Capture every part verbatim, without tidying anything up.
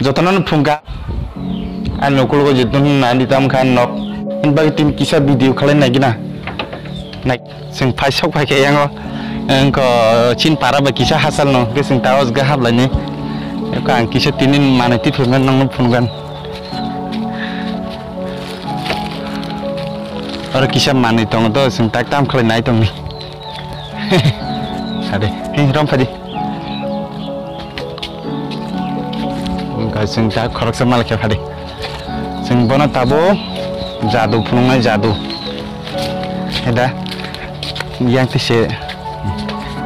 Jotono no phungkha. Ani ukulgo je dun nani tam kha nok. Bagi tin kisa video khalai nai gina. Nai sing phai sok phai khe yango. Engko chin para ba kisa hasal no. Ke sing tawas ga hap laini. Ka ang kisa tinin mane ti phungan nang no phungan. Oro kisa mani tong do sing tak tam khalai nai tong ni. Sade. Hei rom phadi. Wngkha chwng ta khoroksa mal khe phadi. Chwng bono tabuk jadu phunuknai jadu. Heda yang tise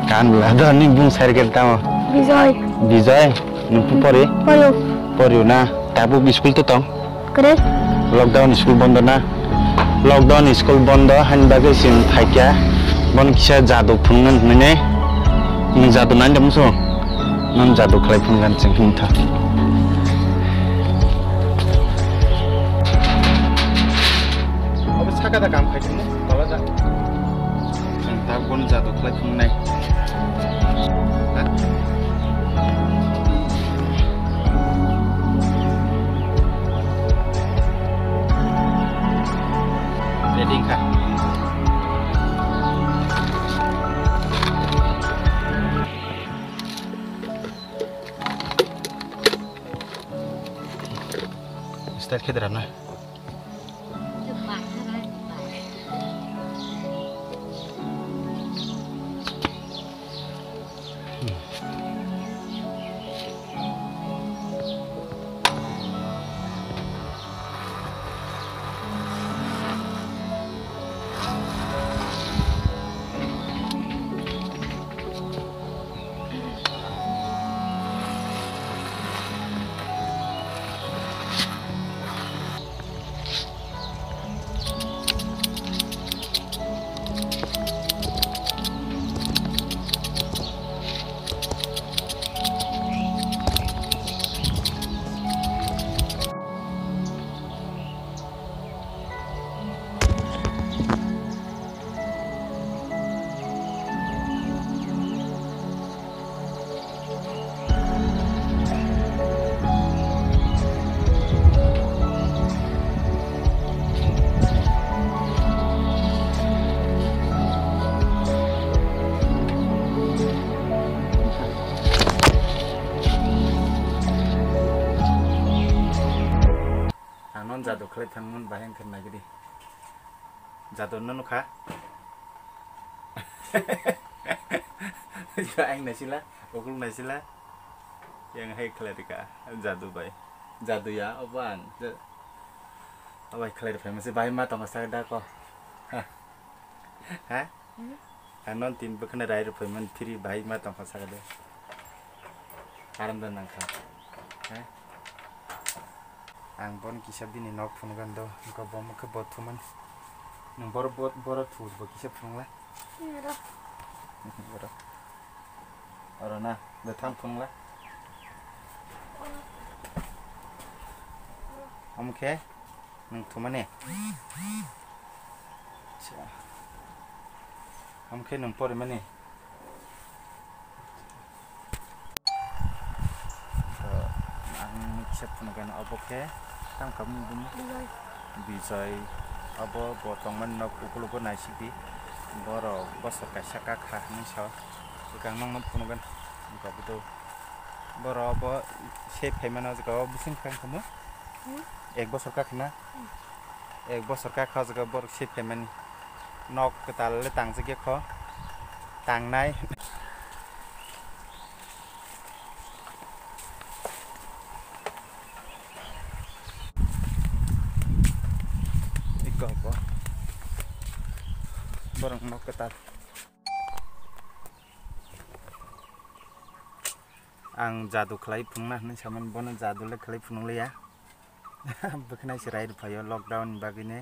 kan la do ni bung sai khe tamo. Bijoy. Bijoy, nung pori? Poriu. Poriu na. Tabuk school to tong. Kore? Lockdown school bondo na? Lockdown school bondo hani bagwi chwng phaikya. Bon kisa jadu phunuknani hinwi. Nwng jadu nai da musu? Nwng jadu khlai phunukgani chwng himtha. Abo saka da kam khai tongmo, baba da. Chwng ta bon jadu khlai phunuknai. Ha? Ready kha. Start khe dra na. Ang non jadu khlai thangmani bahai wngkha naigidi. Jadu no nukha. Ang naisila, ukuluk naisila. Yang hai khlai rika jadu bai. Jadu ya obo ang. Ja-, obo hai khlai rifai mase bahai ma tongo sak da ko. Ha? Ha? Hmm? Ang non tin bwkhano rai rifai man phiri bahai ma tongkha saka de. Aram da nangkha. Ha? Ang bon kisa bini nok phunukgan do, wngkha bo mokhe bo thuman. Nwng boro, bo-, boro thu bo kisa phunukla. Oro. Oro na, de thang phunukla. Omo khe nwng thumani. Acha. Omo khe nwng porimani. To, ang kisa phunukgano obo khe tamo kha bini bumo? Bijoy. Bijoy. Obo bo tongmani nok ukulugo naisidi. Borok bosor kaisa kakha hinwi sao. Swkang nokno phunukgano. Wngkha bwdw. Borok obo se phaimano o jaga o bising kha wngkha mo? Hmm? Ek bosor kakhna? Hmm. Ek bosor kakha o jaga borok se phaimani. Nok kwtal le tangjak ya kho. Tangnai. Iko, iko. Borok nok kwtal. Ang jadu khlai phunukna hinwi samani, bono jadu le khlai phunukliya. Bwkhanai se rai rwphaio lockdown ni bagwino.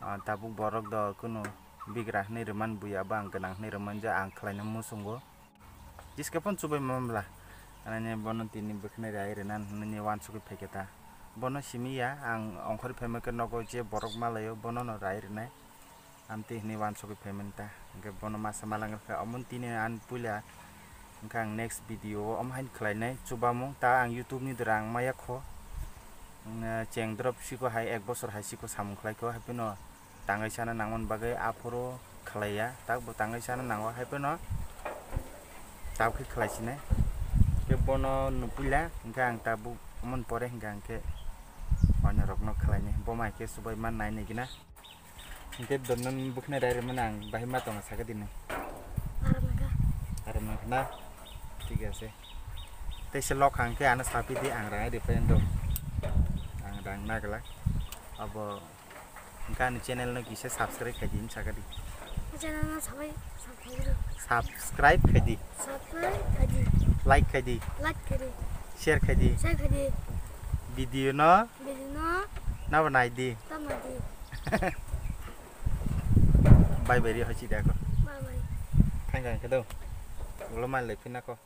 Ah, tabuk borok do kunu bigra hinwi rwmani buya, bo ang gwnang hinwi rwmani je ang khlaina muchungo. Jiska phone chubai ma mla. Ani bono tini bwkhanai rai rwna hinwi wansugwi phaikha ta. Bono simi ya, ang ongkhorwi phaima khe nogo je borok malaio, bono no rai rwnai. Amtwi hinwi wansugwi phaimani ta. Hwnkhe bono masa malangkha, omo tini ani puila Hwnkhe ang next video o omo haino khlainai, chubamung ta ang YouTube ni dwrang maya kho. Wngna cheng drop siko hai ek bosor hai siko samung khlai kho, hapheno tangai sana nangmani bagwi aphuru khlaiya, tak bo tangai sana nango, hapheno tabuk khe khlaisinai. Khe bono nupuila, hwnkhe ang tabuk omoni pore hwnkhe ang khe oino rokno khlainai, bo mai khe subai man nai nai gina. Hwnkhe donan bwkhwnai rai rwmani ang bahai ma tongo sakha dini. Aram nangkha. Aram nangkha na? Thik ase. Tei se lok hang khe ano sapi di, ang rang ri pai do. Ang rang na glak. Abo hwnkhe ani channel no kisa subscribe khai di, sakha di. Channel no sabai, subscribe. Subscribe khai di. Subscribe khai di. Like khai di. Like khai di. Share khai di. Share khai di. Video no Bini no nabo nai di. Tamo di. Bye bye ri hochi da ko. Bye bye. Thang thang khe do. Ulo mal le phina ko.